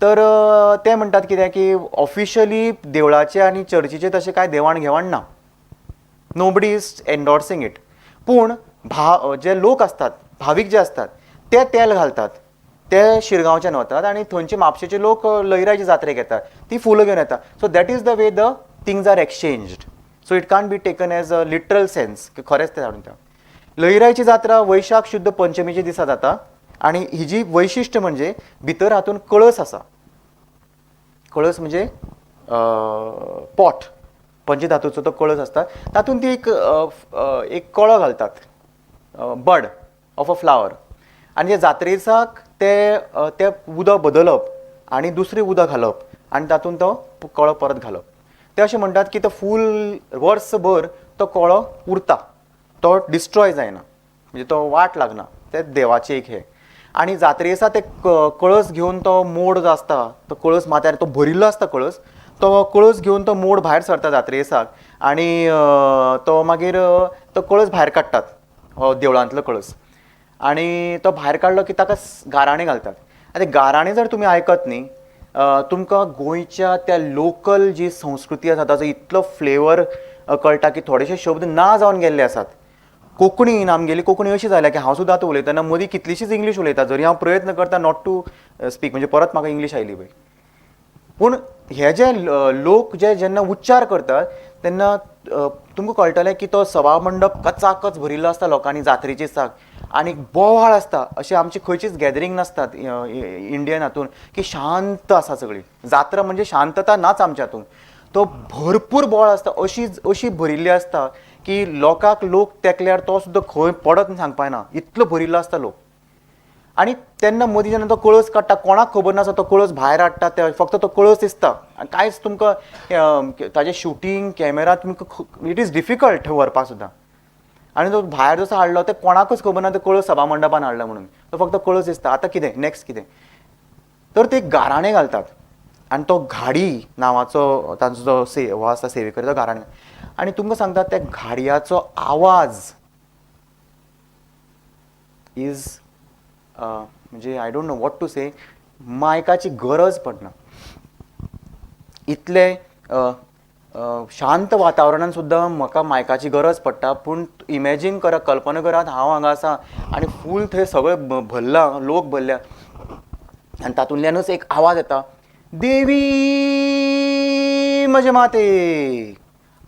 तर ते म्हणटात कितें की ऑफिशियली देवळाचें आनी चर्चीचें तशें कांय देवाण घेवाण ना, nobody is endorsing it. पूण जे लोक आसतात, भावीक जे आसतात ते तेल घालतात, ते शिरगांवच्यान वतात आनी थंयचे म्हापशेचे लोक लयराईचे जात्रेक येतात, ती फुलां घेवन येता. So that is the way the things are exchanged. So it can't be taken as a literal sense की खरेंच ते धाडून दिता. लयराईची जात्रा वैशाख शुद्ध पंचमीच्या दिसा जाता आनी हिजी वैशिश्ट म्हणजे भितर हातून कळस आसा. कळस म्हणजे पॉट, पंचधातूचो तो कळस आसता, तातूंत ती एक एक कळो घालतात, बड ऑफ अ फ्लावर. आनी ते जात्रे दिसाक ते तें उदक बदलप आनी दुसरें उदक घालप आनी तातूंत तो कळो परत घालप. ते अशें म्हणटात की तो फूल वर्सभर तो कळो उरता, तो डिस्ट्रॉय जायना, म्हणजे तो वाट लागना, ते देवाचें एक हें. आनी जात्रे दिसा ते कळस घेवन तो मोड जो आसता तो कळस माथ्यार तो भरिल्लो आसता कळस, तो कळस घेवन तो मोड भायर सरता जात्रे दिसाक आनी तो मागीर तो कळस भायर काडटात, हो देवळांतलो कळस. आनी तो भायर काडलो की ताका गाराणें घालतात. आनी गाराणें जर तुमी आयकत न्ही, तुमकां गोंयच्या त्या लोकल जी संस्कृती आसा ताचो इतलो फ्लेवर कळटा की थोडेशे शब्द ना जावन गेल्ले आसात. कोंकणीन आमगेली कोंकणी अशी जाल्या की हांव सुद्दां आतां उलयतना मदीं कितलीशीच इंग्लीश उलयता, जरी हांव प्रयत्न करता not to speak, म्हणजे परत म्हाका इंग्लीश आयली पळय. पूण हे जे लोक जे जेन्ना उच्चार करतात तेन्ना तुमकां कळटलें की तो सभा मंडप कचाकच भरिल्लो आसता लोकांनी जात्रेचे दिसाक आनी बोवाळ आसता. अशी आमची खंयचीच गॅदरींग नासतात इंडियन हातून की शांत आसा सगळी. जात्रा म्हणजे शांतता नाच आमच्या हातून, तो भरपूर बोवाळ आसता, अशी अशी भरिल्ली आसता की लोकांक लोक तेकल्यार तो सुद्दां खंय पडत सांगपा ना, इतलो भरिल्लो आसता लोक. आनी तेन्ना मदीं जेन्ना तो कळस काडटा, कोणाक खबर नासता तो कळस भायर हाडटा, ते फक्त तो कळस दिसता आनी कांयच तुमकां ताजें शुटींग कॅमेरा तुमकां it is difficult व्हरपाक सुद्दां. आनी तो भायर जसो हाडलो ते कोणाकूच खबर ना तो कळस सभा मंडपान हाडला म्हणून, तो फक्त कळस दिसता. आतां कितें नॅक्स्ट कितें, तर ते गाराणें घालतात आनी तो घाडी नांवाचो तांचो जो हो आसता सेवेकरी, तो गाराणें. आनी तुमकां सांगता त्या घाडयाचो आवाज is म्हणजे I don't know what to say, मायकाची गरज पडना. इतले शांत वातावरणान सुद्दां म्हाका मायकाची गरज पडटा. पूण इमॅजीन करा, कल्पना करात हांव हांगा आसा आनी फूल थंय सगळें भरलां, लोक भरल्या आनी तातूंतल्यानूच एक आवाज येता, देवी म्हजे माते,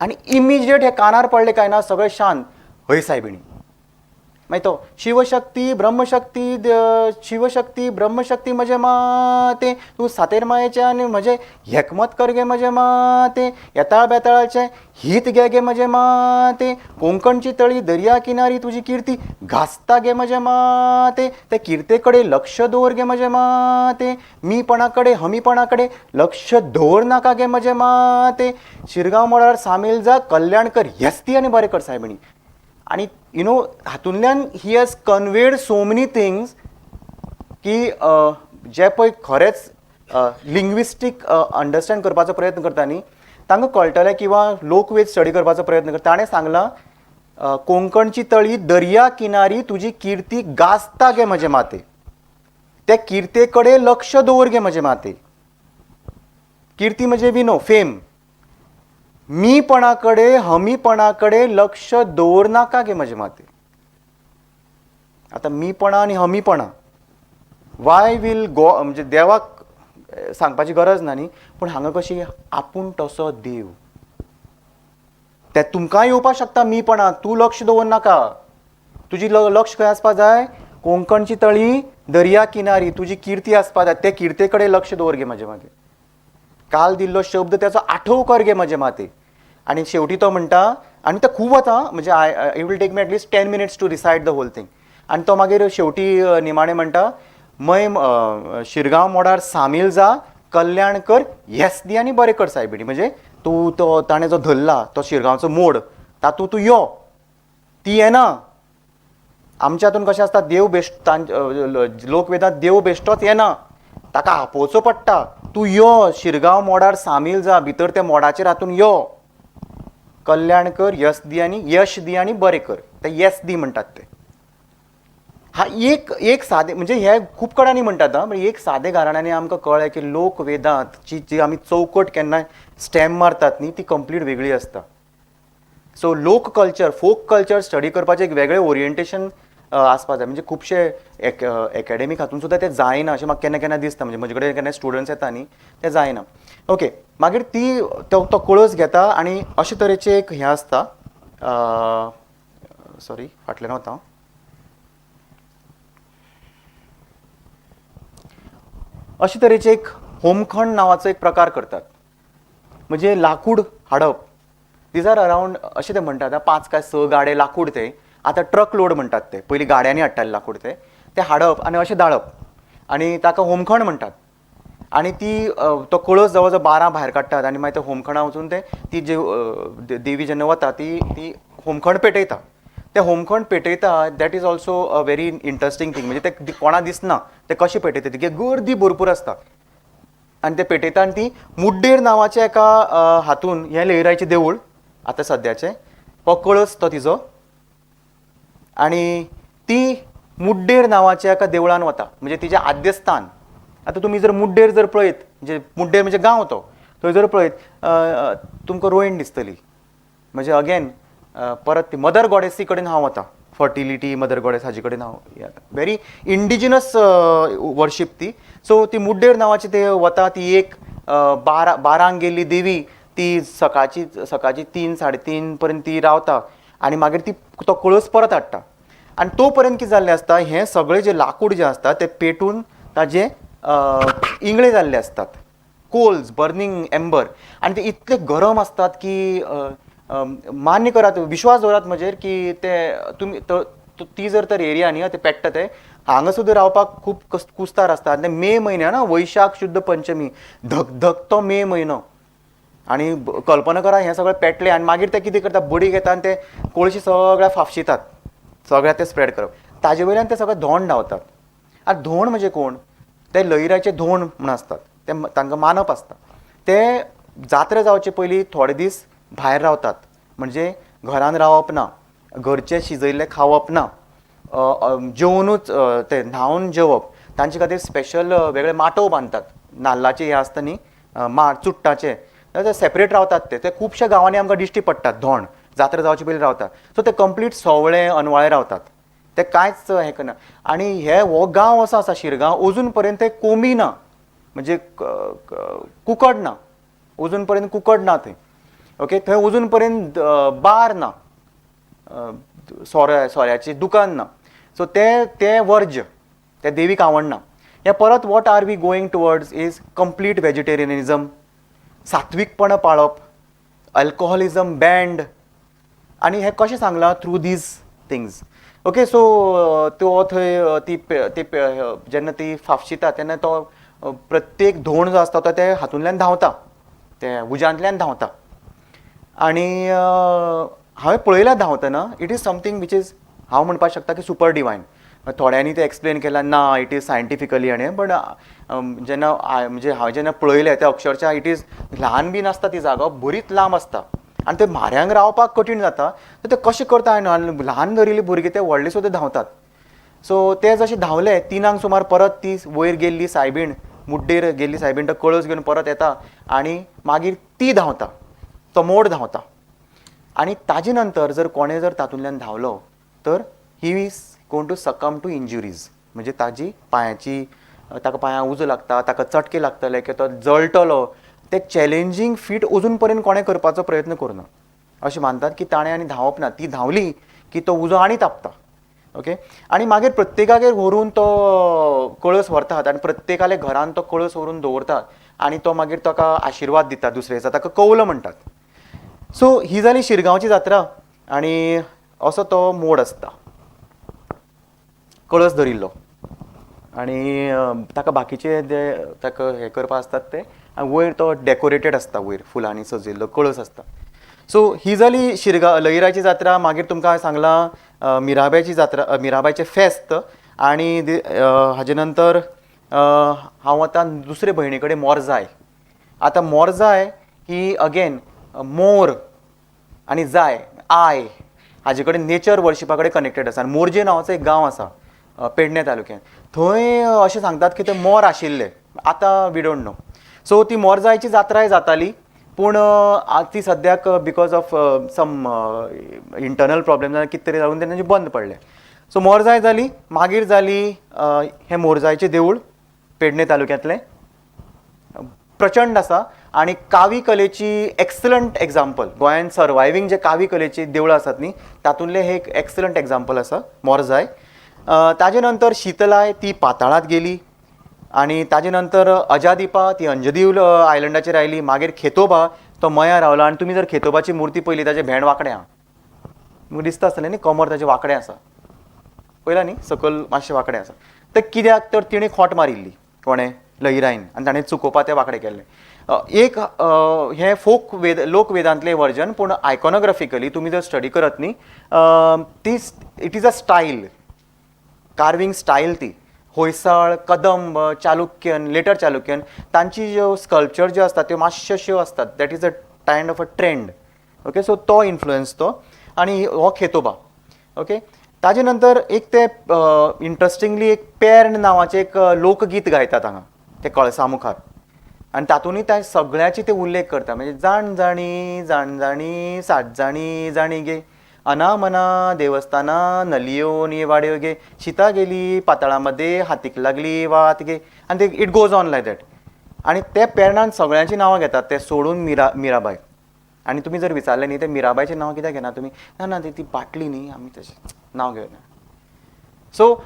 आनी इमिजिएट हे कानार पडले काय ना सगळें शांत, हय सायबिणी. मागीर तो शिवशक्ती ब्रह्मशक्ती शिवशक्ती ब्रह्मशक्ती म्हजे माते, तूं सातेर मायेचें आनी म्हजें हेकमत कर गे म्हजे माते, येताळ बेताळाचें हीत घे गे म्हजे माते, कोंकणची तळी दर्या किनारी तुजी किर्ती गाजता गे म्हजे माते, ते किर्ते कडेन लक्ष दवर गे म्हजे माते, मीपणा कडेन हमीपणा कडेन लक्ष दवर नाका गे म्हजे माते, शिरगांव मळार सामील जा, कल्याण कर, हेस्ती आनी बरें कर सायबिणी. आनी you know हातूंतल्यान he has conveyed so many things की जे पळय खरेंच लिंग्विस्टीक अंडरस्टँड करपाचो प्रयत्न करता न्ही, तांकां कळटलें किंवा लोकवेद स्टडी करपाचो प्रयत्न कर. ताणें सांगलां, कोंकणची तळी दर्या किनारी तुजी किर्ती गाजता गे म्हजे माते, त्या किर्ते कडेन लक्ष दवर गे म्हजे माते. किर्ती म्हणजे we know fame. मीपणा कडेन हमीपणा कडेन लक्ष दवरनाका गे म्हजे माते. आतां मीपणा आनी हमीपणा वाय वील गो म्हणजे देवाक सांगपाची गरज ना न्ही, पूण हांगा कशी आपूण तसो देव ते तुमकां येवपाक शकता मीपणा, तूं लक्ष दवरनाका. तुजी लक्ष खंय आसपा जाय? कोंकणची तळी दर्या किनारी तुजी किर्ती आसपा जाय, ते किर्ते कडेन लक्ष दवर गे म्हजे माते. काल दिल्लो शब्द त्याचो आठव कर गे म्हजे माते. आनी शेवटी तो म्हणटा, आनी ते खूब वता, म्हणजे I it will take me at least 10 minutes to recite the whole thing. आनी तो मागीर शेवटी निमाणें म्हणटा, मय शिरगांव मोडार सामील जा, कल्याण कर, येस दी आनी बरें कर सायबिणी. म्हणजे तूं तो ताणें जो धरला तो शिरगांवचो मोड तातूंत तूं यो, ती येना. आमच्या हातून कशें आसता, देव बेश्ट लोकवेदांत देव बेश्टोच येना, ताका आपोवचो पडटा. तूं यो शिरगांव मोडार सामील जा, भितर त्या मोडाचेर हातून यो, कल्याण कर, यस दी आनी यश दी आनी बरें कर. ते येस दी म्हणटात ते. हा एक एक सादें म्हणजे हे खूब कडेन म्हणटात आं, म्हणजे एक सादें घराण्यांनी आमकां कळ्ळें की लोकवेदांत जी जी आमी चौकट केन्नाय स्टॅम्प मारतात न्ही ती कंप्लीट वेगळी आसता. सो लोक कल्चर, फोक कल्चर स्टडी करपाचें एक वेगळें ओरिएंटेशन आसपा जाय. म्हणजे खुबशे एकेडमीक हातून सुद्दां तें जायना अशें म्हाका केन्ना केन्ना दिसता. म्हणजे म्हजे कडेन केन्ना स्टुडंट्स येता न्ही, तें जायना. ओके, मागीर ती तो कळस घेता आनी अशे तरेचें एक हें आसता. सॉरी फाटल्यान वता हांव. अशे तरेचें एक होमखण नांवाचो एक प्रकार करतात. म्हणजे लाकूड हाडप, these are around अशें ते म्हणटात 5 काय 6 गाडे लाकूड ते, आतां ट्रक लोड म्हणटात ते, पयलीं गाड्यांनी हाडटाले लाकूड ते, ते हाडप आनी अशें दाळप आनी ताका होमखण म्हणटात. आनी ती तो कळस जवळ जवळ 12 भायर काडटात आनी मागीर ते होमखणा वचून ते ती जे देवी जेन्ना वता ती ती होमखण पेटयता. ते होमखण पेटयता, that is also a very interesting thing. म्हणजे ते कोणा दिसना ते कशें पेटयता, तिगे गर्दी भरपूर आसता आनी ते पेटयता. आनी ती मुड्डेर नांवाच्या एका हातून हें लयराईचें देवूळ आतां सद्याचें, हो कळस तो तिजो, आनी ती मुड्डेर नांवाच्या एका देवळान वता, म्हणजे तिजें आद्यस्थान. आतां तुमी जर मुड्डेर जर पळयत, म्हणजे मुड्डेर म्हणजे गांव तो, थंय जर पळयत तुमकां रोयण दिसतली. म्हणजे अगेन परत ती मदर गॉडेसी कडेन हांव वता, फर्टिलिटी मदर गॉडेस हाजे कडेन हांव येता. व्हेरी इंडिजिनस वर्शीप ती. सो ती मुड्डेर नांवाची ते वता, ती एक 12 गेल्ली देवी, ती सकाळची सकाळची 3 3:30 पर्यंत ती रावता आनी मागीर ती तो कळस परत हाडटा. आनी तो पर्यंत कितें जाल्लें आसता, हें सगळें जें लाकूड जें आसता तें पेटून ताजें इंगळे जाल्ले आसतात, कोल्स बर्निंग एम्बर, आनी ते इतले गरम आसतात की मान्य करात, विश्वास दवरात म्हजेर की ते तुमी ती जर तर एरिया न्ही ते पेट्टा ते हांगा सुद्दां रावपाक खूब कुस्तार आसता. आनी मे म्हयन्या ना, वैशाख शुद्ध पंचमी, धगधगतो मे म्हयनो, आनी कल्पना करा हें सगळें पेटलें आनी मागीर ते कितें करता, बडी घेता आनी ते कोळशी सगळ्या फाफशितात, सगळ्या ते स्प्रेड करप, ताजे वयल्यान ते सगळे धोंड धांवतात. आनी धोंड म्हणजे कोण, ते लयराचे धोंड म्हूण आसतात, ते तांकां मानप आसता. ते जात्रा जावचे पयलीं थोडे दीस भायर रावतात, म्हणजे घरान रावप ना, घरचें शिजयल्लें खावप ना, जेवनूच ते न्हांवन जेवप. तांचे खातीर स्पेशल वेगळे माटोव बांदतात, नाल्लाचे हे आसता न्ही माड चुट्टाचे, ते सेपरेट रावतात. ते ते खुबश्या गांवांनी आमकां दिश्टी पडटात धोंड जात्रा जावचे पयलीं रावतात. सो ते कंप्लीट सवळे अनवाळे रावतात, ते कांयच हें करना. आनी हे हो गांव असो आसा शिरगांव, अजून पर्यंत ते कोंबी ना, म्हणजे कुकड ना, अजून पर्यंत कुकड ना थंय. ओके, थंय अजून पर्यंत बार ना, सोऱ्याचें दुकान ना. सो ते ते वर्ज्य, ते देवीक आवडना. हे परत what are we going towards is complete vegetarianism, सात्वीकपणां पाळप, अल्कोहोलिजम बँड. आनी हें कशें सांगलां, through these things. Okay, so तो थंय ती ती जेन्ना ती फाफशिता तेन्ना तो प्रत्येक धोंड जो आसता तो ते हातूंतल्यान धांवता, ते उज्यांतल्यान धांवता. आनी हांवें पळयलां धांवतना, it is something which is, हांव म्हणपाक शकता की सुपर डिवायन. थोड्यांनी ते एक्सप्लेन केलां ना, it is scientifically. आनी बट जेन्ना म्हणजे हांवें जेन्ना पळयलें तें अक्षरशा it is ल्हान बी नासता, ती जागो बरीच लांब आसता आनी ते म्हाऱ्यांक रावपाक कठीण जाता. तर ते कशें करता आनी ल्हान धरिल्ले भुरगे ते व्हडले सुद्दां धांवतात. सो ते जशे धांवले 3 सुमार परत ती वयर गेल्ली सायबीण, मुड्डेर गेल्ली सायबीण, तो कळस घेवन परत येता आनी मागीर ती धांवता, तो मोड धांवता. आनी ताजे नंतर जर कोणें जर तातूंतल्यान धांवलो तर he is going to succumb to injuries. म्हणजे ताजी पांयाची, ताका पांयां उजो लागता, ताका चटके लागतले किंवा तो जळटलो. ते चॅलेंजींग फीट अजून पर्यंत कोणें करपाचो प्रयत्न करूना. अशें मानतात की ताणें आनी धांवप ना, ती धांवली की तो उजो आनी तापता. ओके, आनी मागीर प्रत्येकागेर व्हरून तो कळस व्हरतात आनी प्रत्येकाल्या घरान तो कळस व्हरून दवरतात आनी तो मागीर ताका आशिर्वाद दिता दुसरे दिसा, ताका कौल म्हणटात. सो ही जाली शिरगांवची जात्रा आनी असो तो मोड आसता कळस धरिल्लो आनी ताका बाकीचे जे ताका हें करपा आसतात ते, आनी वयर तो डेकोरेटेड आसता, वयर फुलांनी सजयल्लो कळस आसता. सो ही जाली शिरगांव लईराची जात्रा. मागीर तुमकां हांवें सांगलां मिराबायची जात्रा, मिराबायचें फेस्त. आनी हाजे नंतर हांव वता दुसरे भयणी कडेन, मोरजाय. आतां मोरजाय ही अगेन मोर आनी जाय I हाजे कडेन नेचर वर्शिपा कडेन कनेक्टेड आसा. आनी मोरजे नांवाचो एक गांव आसा पेडणे तालुक्यांत, थंय अशें सांगतात की ते मोर आशिल्ले, आतां we don't know. सो ती मोरजायची जात्राय जाताली, पूण ती सद्याक because of some internal problem कितें तरी लागून तेंचे बंद पडलें. सो मोरजाय जाली, मागीर जाली हें मोरजायचें देवूळ पेडणे तालुक्यांतलें, प्रचंड आसा आनी कावी कलेची एक्सलंट एग्जाम्पल. गोंयांत सर्वायवींग जे कावी कलेची देवळां आसात न्ही, तातूंतलें हे एक एक्सलंट एग्जाम्पल आसा मोरजाय. ताजे नंतर शीतलाय ती पाताळांत गेली आनी ताजे नंतर अजादीपा ती अंजदीव आयलंडाचेर आयली. मागीर खेतोबा तो मया रावला आनी तुमी जर खेतोबाची मुर्ती पळयली ताजें भेंड वांकडें आहा, तुमकां दिसता आसतलें न्ही, कमर ताजें वांकडें आसा, पळयला न्ही, सकयल मातशें वांकडें आसा. तें कित्याक तर तिणें खोंट मारिल्ली कोणें, लईरायन, आनी ताणें चुकोवपा तें वांकडें केल्लें. एक हें फोक वेद लोकवेदांतलें वर्जन, पूण आयकॉनोग्राफिकली तुमी जर स्टडी करत न्ही, ती it is a style, carving style ती होयसाळ, कदंब, चालुक्यन, लेटर चालुक्यन तांची ज्यो स्कल्पचर ज्यो आसतात त्यो मातश्यो आसतात, that is a kind of a trend. Okay, so तो इन्फ्लुयन्स तो आनी हो खेतोबा. ओके, ताजे नंतर एक ते इंट्रस्टिंगली एक पेर्ण नांवाचें एक लोकगीत गायतात हांगा ते कळसा मुखार आनी तातूंतय त्या सगळ्याची ते उल्लेख करता. म्हणजे जाण जाणी जाण जाणी सात जाणी जाणी गे, अनामना देवस्थाना नलियो नी वाड्यो गे, शिता गेली पातळामध्ये हातीक लागली वात गे, आनी ते it goes on like that. आनी ते पेरणान सगळ्यांची नांवां घेतात ते सोडून मिराबाय. आनी तुमी जर विचारलें न्ही ते मिराबायचें नांव कित्याक घेना तुमी, ना ना ती बाटली न्ही आमी तशें नांव घेयना. So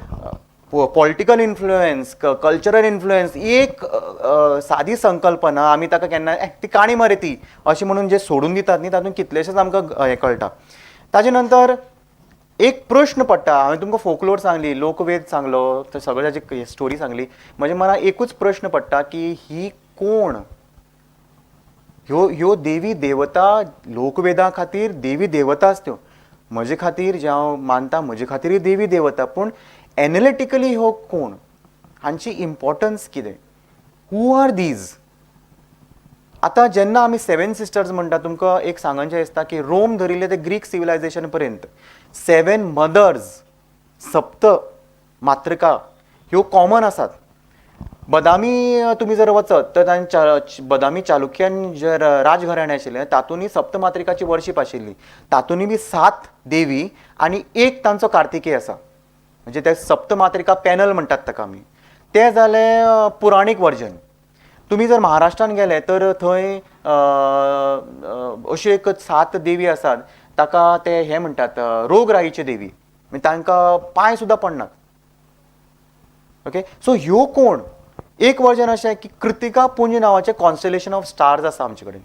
political influence, cultural influence एक सादी संकल्पना आमी ताका केन्ना ती काणी मरे ती अशें म्हणून जे सोडून दितात न्ही, तातूंत कितलेशेच आमकां हें कळटा. ताजे नंतर एक प्रश्न पडटा, हांवें तुमकां फोकलोर सांगली, लोकवेद सांगलो, सगळें ताची स्टोरी सांगली, म्हज्या मनाक एकूच प्रश्न पडटा की ही कोण, ह्यो ह्यो देवी देवता लोकवेदा खातीर देवी देवताच त्यो, म्हजे खातीर जे हांव मानता म्हजे खातीरूय देवी देवता, पूण एनलिटिकली ह्यो कोण, हांची इम्पॉर्टन्स कितें, हू are these. आतां जेन्ना आमी सेवन सिस्टर्स म्हणटा, तुमकां एक सांगचें दिसता की रोम धरिल्लें ते ग्रीक सिविलायझेशन पर्यंत सेवन मदर्स, सप्त मातृका ह्यो कॉमन आसात. बदामी तुमी जर वचत तर तांच्या बदामी चालुक्यान जे राजघराणें आशिल्लें तातूंतय सप्तमातृकाची वर्शीप आशिल्ली, तातूंतय बी 7 देवी आनी एक तांचो कार्तिकेय आसा, म्हणजे ते सप्तमातृका पॅनल म्हणटात ताका आमी. तें जालें पुराणीक वर्जन. तुमी जर महाराष्ट्रान गेले तर थंय अश्यो एक 7 देवी आसात, ताका ते हें म्हणटात रोगराईचे देवी, म्हणजे तांकां पांय सुद्दां पडनात. ओके, सो ह्यो कोण, एक वर्जन अशें की कृतिका पुंज नांवाचें कॉन्स्टलेशन ऑफ स्टार्स आसा आमचे कडेन.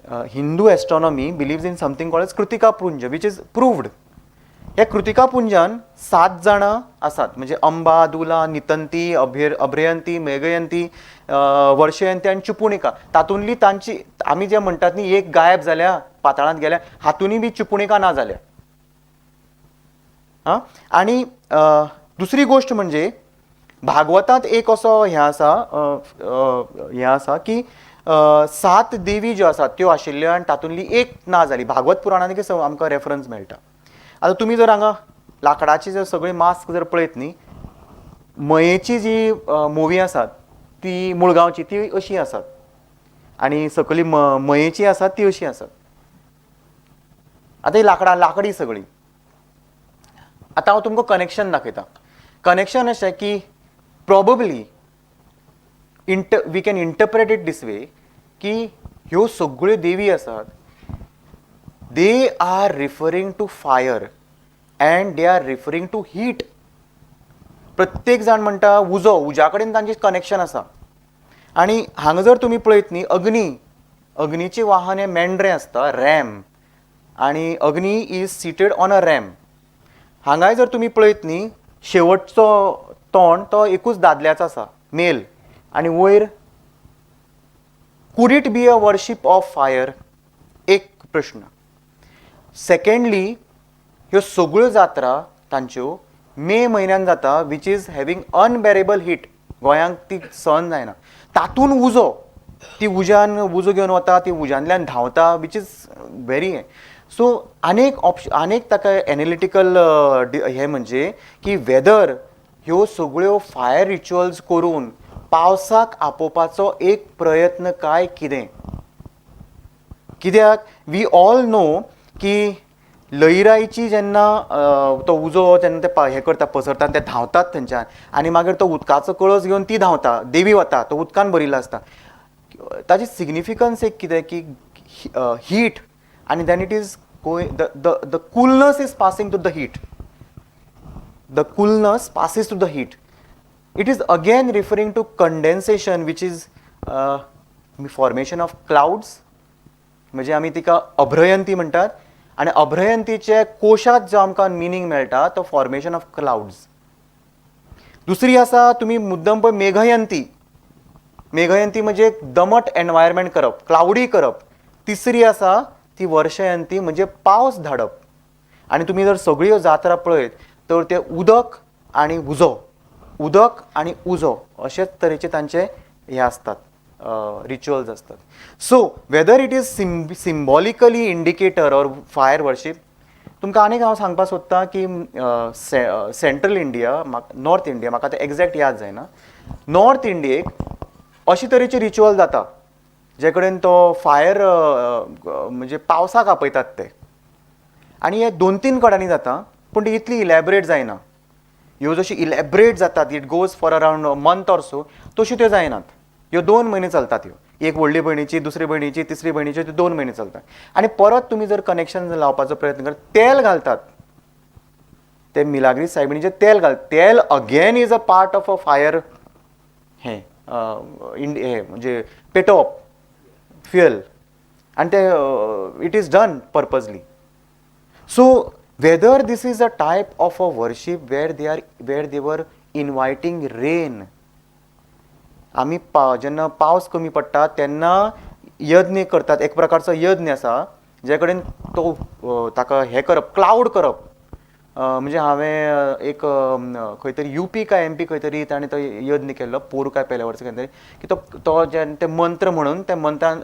Hindu astronomy believes in something called as Kritika Punja which is proved. ह्या कृतिका पुंजान 7 जाणां आसात, म्हणजे अंबा, दुला, नितंती, अभ्रयंती, मेघयंती, वर्षयंती आनी चुपुणिका. तातूंतली तांची आमी जे म्हणटात न्ही एक गायब जाल्या पाताळांत गेल्या, हातूनय बी चुपुणिका ना जाल्या. आं. आनी दुसरी गोश्ट म्हणजे भागवतांत एक असो हें आसा, हें आसा की 7 देवी ज्यो आसात त्यो आशिल्ल्यो आनी तातूंतली एक ना जाली. भागवत पुराणांत आमकां रेफरन्स मेळटा. आतां तुमी जर हांगा लांकडाची जर सगळी मास्क जर पळयत न्ही, मयेची जी मुवी आसात ती मुळगांवची ती अशी आसात आनी सकली मयेची आसात ती अशी आसात. आतां ही लांकडां लांकडी सगळी. आतां हांव तुमकां कनेक्शन दाखयता. कनेक्शन अशें की probably we can interpret it this way की ह्यो सगळ्यो देवी आसात, they are referring to fire and they are referring to heat. प्रत्येक जाण म्हणटा उजो, उज्या कडेन तांचें कनेक्शन आसा. आनी हांगा जर तुमी पळयत न्ही, अग्नी, अग्नीचें वाहन हें मेंढरें आसता, रॅम, आनी Agni is seated on a ram. हांगाय जर तुमी पळयत न्ही, शेवटचो तोंड तो एकूच दादल्याचो आसा, मेल, आनी वयर could it be a worship of fire, एक प्रश्न. सेकेंडली, ह्यो सगळ्यो जात्रा तांच्यो मे म्हयन्यान जाता, which is having unbearable heat. गोंयांक ती सहन जायना. तातूंत उजो, ती उज्यान उजो घेवन वता, ती उज्यांतल्यान धांवता, which is very हें. सो आनेक ऑप्शन, आनेक ताका एनालिटिकल हें म्हणजे की वेदर ह्यो सगळ्यो फायर रिच्युअल्स करून पावसाक आपोवपाचो एक प्रयत्न काय कितें. कित्याक we all know की लईराईची जेन्ना तो उजो जेन्ना ते हें करता, पसरता आनी ते धांवतात थंयच्यान, आनी मागीर तो उदकाचो कळस घेवन ती धांवता, देवी वता, तो उदकान भरिल्लो आसता. ताची सिग्निफिकन्स एक कितें की हीट, आनी then it is going, the coolness is passing to the heat, the coolness passes to the heat. It is again referring to condensation, which is formation of clouds. म्हणजे आमी तिका अभ्रयंती म्हणटात, आनी अभ्रयंतीचे कोशात जो आमकां मिनींग मेळटा तो फॉर्मेशन ऑफ क्लाउड्स. दुसरी आसा तुमी मुद्दम पळय मेघयंती. मेघयंती म्हणजे दमट एनवायरमेंट करप, क्लावडी करप. तिसरी आसा ती वर्षयंती, म्हणजे पावस धाडप. आनी तुमी जर सगळ्यो जात्रा पळयत तर ते उदक आनी उजो, उदक आनी उजो अशेच तरेचे तांचे हे आसतात, रिच्युअल्स आसतात. So whether it is symbolically indicator or fire worship, तुमकां आनीक हांव सांगपाक सोदतां की सेंट्रल इंडिया, नॉर्थ इंडिया, म्हाका तें एग्जॅक्ट याद जायना, नॉर्थ इंडियेक अशे तरेचे रिच्युअल जाता जे कडेन तो फायर म्हणजे पावसाक आपयतात ते, आनी हे 2-3 कडेनी जाता, पूण ती इतली इलॅबरेट जायना. ह्यो जशी इलॅबरेट जातात, it goes for around month or so, तश्यो त्यो जायनात. ह्यो 2 म्हयने चलतात. ह्यो एक व्हडली भयणीची, दुसरी भयणीची, तिसरी भयणीची, त्यो 2 म्हयने चलतात. आनी परत तुमी जर कनेक्शन लावपाचो प्रयत्न करत, तेल घालतात ते मिलाग्री सायबिणीचें तेल घाल, तेल again is a part of a fire, हें हें म्हणजे पेटोवप, फ्युएल, आनी ते it is done purposely. So whether this is a type of a worship where they are, where they were inviting rain. आमी जेन्ना पावस कमी पडटा तेन्ना यज्ञ करतात, एक प्रकारचो यज्ञ आसा जे कडेन तो ताका हें करप, क्लावड करप. म्हणजे हांवें एक खंय तरी युपी काय एमपी खंय तरी ताणें तो यज्ञ केल्लो, पोरू काय पेल्या वर्सा खंय तरी, की तो तो जेन्ना ते मंत्र म्हणून त्या मंत्रान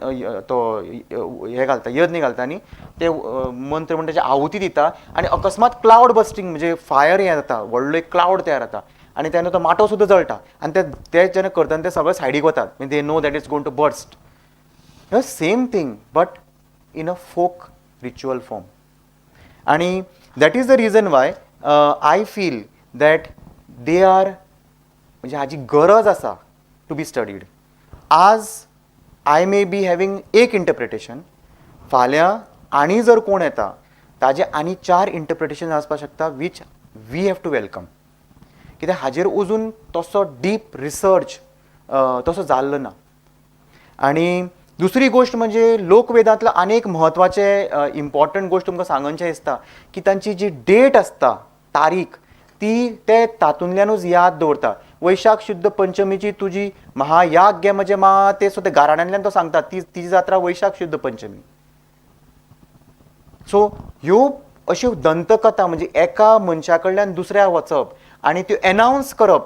तो हें घालता, यज्ञ घालता, आनी ते मंत्र म्हणून ताची आहुती दिता, आनी अकस्मात क्लावड बस्टींग म्हणजे फायर हें जाता, व्हडलो एक क्लावड तयार जाता, आनी तेन्ना तो माटोव सुद्दां जळटा, आनी ते जेन्ना करता ते सगळे सायडीक वतात, they know that is going to burst. Same thing but in a folk ritual form. आनी that is the reason why I feel that they are, म्हणजे हाजी गरज आसा टू बी स्टडीड. आज I may be having एक interpretation, फाल्यां आनी जर कोण येता ताजें आनी 4 इंटरप्रिटेशन आसपाक शकता, which we have to welcome. कित्याक हाजेर अजून तसो डीप रिसर्च तसो जाल्लो ना. आनी दुसरी गोश्ट म्हणजे लोकवेदांतलो आनी एक म्हत्वाचें इम्पॉर्टंट गोश्ट तुमकां सांगनचें दिसता की तांची जी डेट आसता, तारीख, ती ते तातूंतल्यानूच याद दवरता. वैशाख शुद्ध पंचमीची तुजी महायाज्ञ म्हणजे मा ते सुद्दां गाराण्यांतल्यान तो सांगता, ती जात्रा वैशाख शुद्ध पंचमी. सो ह्यो अश्यो दंतकथा म्हणजे एका मनशा कडल्यान दुसऱ्या वचप आनी त्यो एनावन्स करप,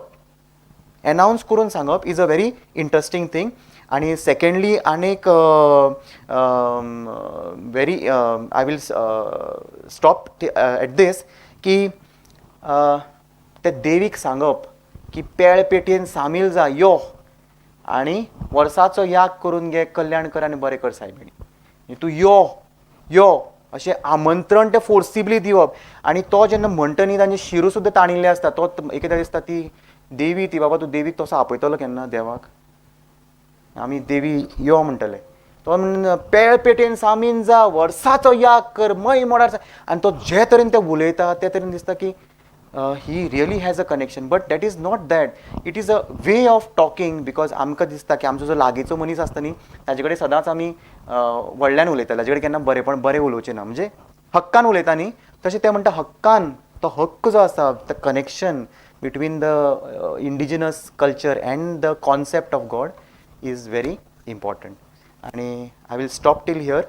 एनावन्स करून सांगप is a very interesting thing. आनी सेकेंडली आनीक very I will stop at this की त्या देवीक सांगप की पेळ पेटयेन सामील जा यो आनी वर्साचो याग करून घे, कल्याण कर आनी बरें कर सायबिणी, तूं यो यो अशें आमंत्रण तें फोर्सिबली दिवप. आनी तो जेन्ना म्हणटा न्ही तांचे शिरू सुद्दां ताणिल्ले आसता. तो एकदां दिसता ती देवी ती बाबा तूं देवीक तसो आपयतलो केन्ना देवाक, आमी देवी यो म्हणटले, तो पेळ पेटेन सामीन जा वर्साचो याग कर मय मोडार. आनी तो जे तरेन ते उलयता ते तरेन दिसता की he really has a connection, but that is not that, it is a way of talking. Because आमकां दिसता की आमचो जो लागींचो मनीस आसता न्ही ताजे कडेन सदांच आमी व्हडल्यान उलयता, ताजे कडेन केन्ना बरेपण बरें उलोवचें ना, म्हणजे हक्कान उलयता न्ही. तशें ते म्हणटा हक्कान, तो हक्क जो आसा, the connection between the indigenous culture and the concept of God is very important. आनी I will stop till here.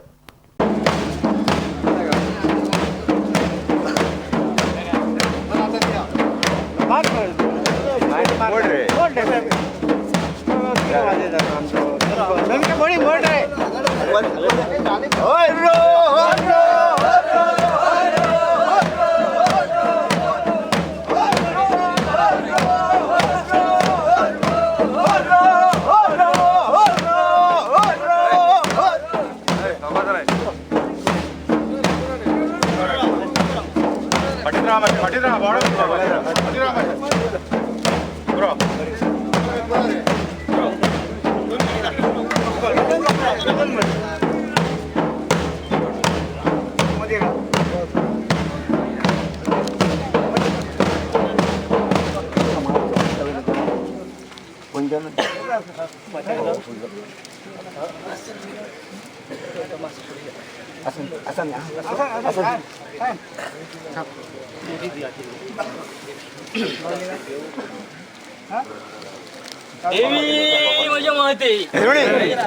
देवी माझ्या माते,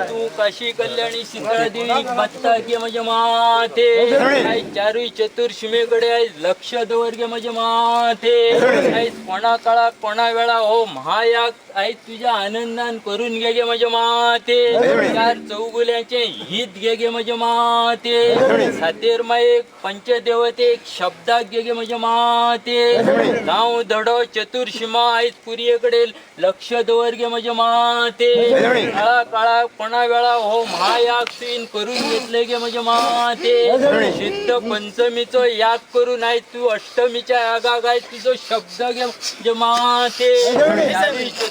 तू काशी कल्याणी शीतळा देवी बत्ता गे माझ्या माते, चारूय चतुर शिमेकडे लक्ष दवर गे माझ्या माते, कोणा काळा कोणा वेळा हो महायाग आई तुझ्या आनंदान करून घे गे माझ्या माते, चार चौगुल्यांचे हित घे गे माझ्या माते, सातेर मायेक पंचदेवते शब्दाक घे गे माझ्या माते, गांव धडो चतुर्शिमा आयज पुरयेकडे लक्ष दवर गे माझ्या माते, काळा काळा कोणा वेळा हो महायाग तुईन करून घेतले गे माझ्या माते, सिद्ध पंचमीचो याग करून आयज तू अष्टमीच्या यागाक आयज तुजो शब्द घे माझ्या माते,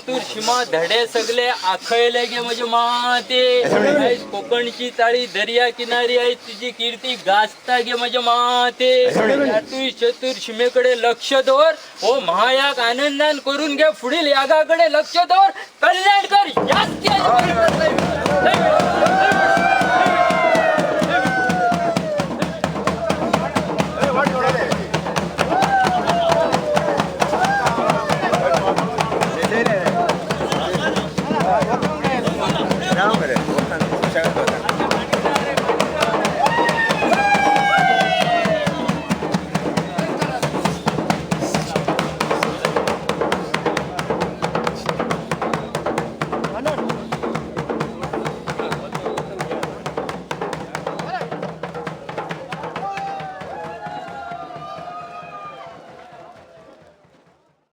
चतुर्शिमा धडे सगळे आखयले गे माझ्या माते, आयज कोकणची ताळी दर्या किनारी आयज तुझी कीर्ती गाजता गे माझ्या माते, तू चतुर्शिमेकडे लक्ष दवर हो महायाग आनंदान करून घे, पुढील यागाकडे लक्ष दवर, कल्याण कर.